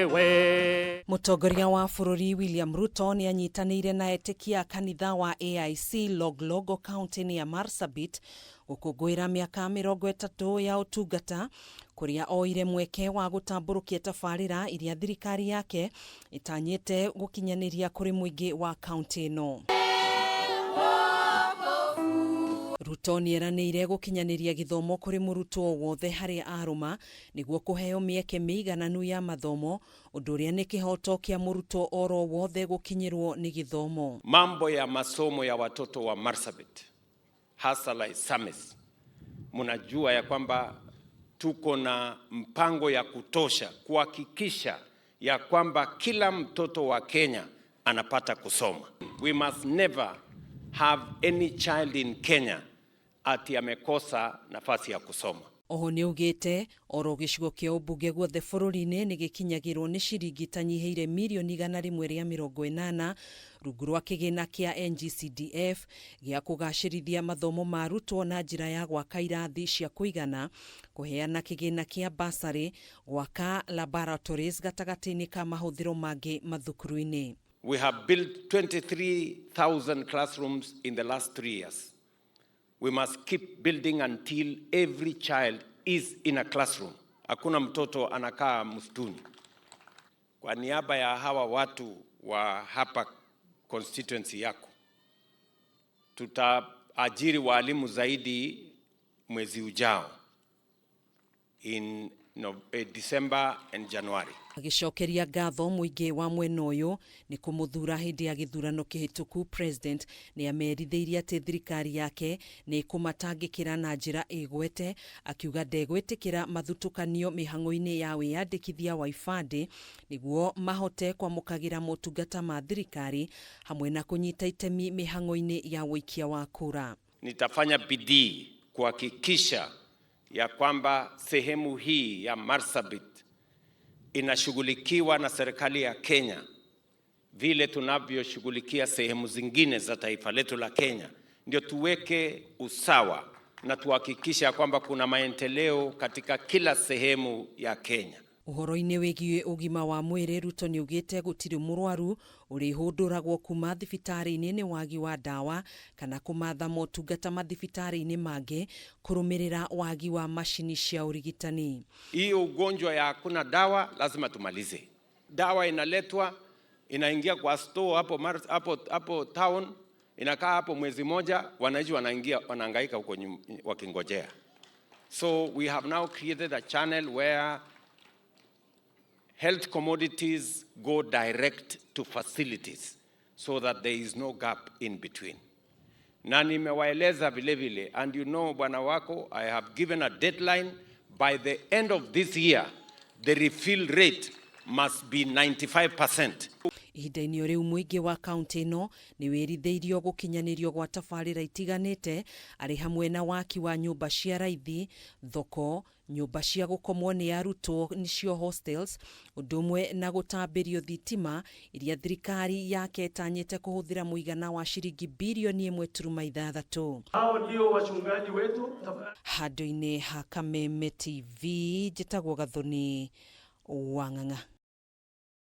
Wewe. Mũtongoria wa bũrũri William Ruto nĩ anyitanĩire na etĩkia a kanitha wa AIC Loglogo kaunti-inĩ ya Marsabit gũkũngũĩra mĩaka 30 ya ũtungata, kũrĩa oire mweke wa gũtambũrũkia tabarĩra iria thirikari yake ĩtanyĩte gũkinyanĩria kũrĩ mũingĩ wa kaunti ĩno. Ruto nĩ eranĩire gũkinyanĩria gĩthomo kũrĩ mũrutwo wothe harĩa arũma nĩguo kũheo mĩeke mĩigananu ya mathomo, ũndũ ũrĩa nĩ kĩhoto kĩa mũrutwo oro wothe gũkinyĩrwo nĩ gĩthomo. Mambo ya masomo ya watoto wa Marsabit, hasa Laisamis, mnajua ya kwamba tuko na mpango ya kutosha kuhakikisha ya kwamba kila mtoto wa Kenya anapata kusoma. We must never have any child in Kenya ati amekosa nafasi ya kusoma. Oho nĩ augĩte oro gĩcigo kĩa ũmbunge guothe bũrũri-inĩ nĩ gĩkinyagĩrwo nĩ ciringi itanyihĩire mirioni 180 rungu rwa kĩgĩna kĩa NGCDF gĩa kũgacĩrithia mathomo ma arutwo na njĩra ya gwaka irathi cia kũigana, kũheana kĩgĩna kĩa bursary, gwaka laboratories gatagatĩ-inĩ ka mahũthĩro mangĩ mathukuru-inĩ. We have built 23,000 classrooms in the last 3 years. We must keep building until every child is in a classroom. Hakuna mtoto anakaa msituni. Kwa niaba ya hawa watu wa hapa constituency yako, tutaajiri walimu zaidi mwezi ujao in no, December and January. Agĩcokeria ngatho mũingĩ wa mwena ũyũ nĩ kũmũthura hĩndĩ ya gĩthurano kĩhĩtũku, President nĩ amerithĩirie atĩ thirikari yake nĩ ĩkũmatangĩkĩra na njĩra ĩgwete, akiuga ndegwĩtĩkĩra mathutũkanio mĩhang'o-inĩ ya wĩyandĩkithia wa ibandĩ nĩguo mahote kwamũkagĩra motungata ma thirikari hamwe na kũnyita itemi mĩhang'o-inĩ ya ũikia wa kura. Nitafanya bidii kuhakikisha ya kwamba sehemu hii ya Marsabit inashughulikiwa na serikali ya Kenya vile tunavyoshughulikia sehemu zingine za taifa letu la Kenya, ndio tuweke usawa na tuhakikishe ya kwamba kuna maendeleo katika kila sehemu ya Kenya. Ũhoro-inĩ wĩgiĩ ũgima wa mwĩrĩ, Ruto nĩ augĩte gũtirĩ mũrwaru ũrĩhũndũragwo kuma thibitarĩ-inĩ nĩ wagi wa ndawa kana kũmatha motungata mathibitarĩ-inĩ mangĩ kũrũmĩrĩra wagi wa macini cia ũrigitani. Hii ugonjwa ya hakuna dawa lazima tumalize. Dawa inaletwa, inaingia kwa store hapo, hapo, hapo town, inakaa hapo mwezi moja, wananchi wanaingia wanahangaika huko wakingojea. So we have now created a channel where health commodities go direct to facilities so that there is no gap in between. Na nimewaeleza vile vile, and you know, bwana wako, I have given a deadline: by the end of this year, the refill rate must be 95%. Ihinda-inĩ o rĩu, mũingĩ wa kaunti ĩno nĩ wĩrithĩirio gũkinyanĩrio gwa tabarĩra itiganĩte, arĩ hamwe na waki wa nyũmba cia raithi, thoko, nyũmba cia gũkomwo nĩ arutwo nĩcio hostels, ũndũ ũmwe na gũtambĩrio thitima iria thirikari yake ĩtanyĩte kũhũthĩra mũigana wa ciringi birioni 1.6. Hao ndio wachungaji wetu. Handũ-inĩ ha Kameme TV, njĩtagwo Gathoni Wang'ang'a.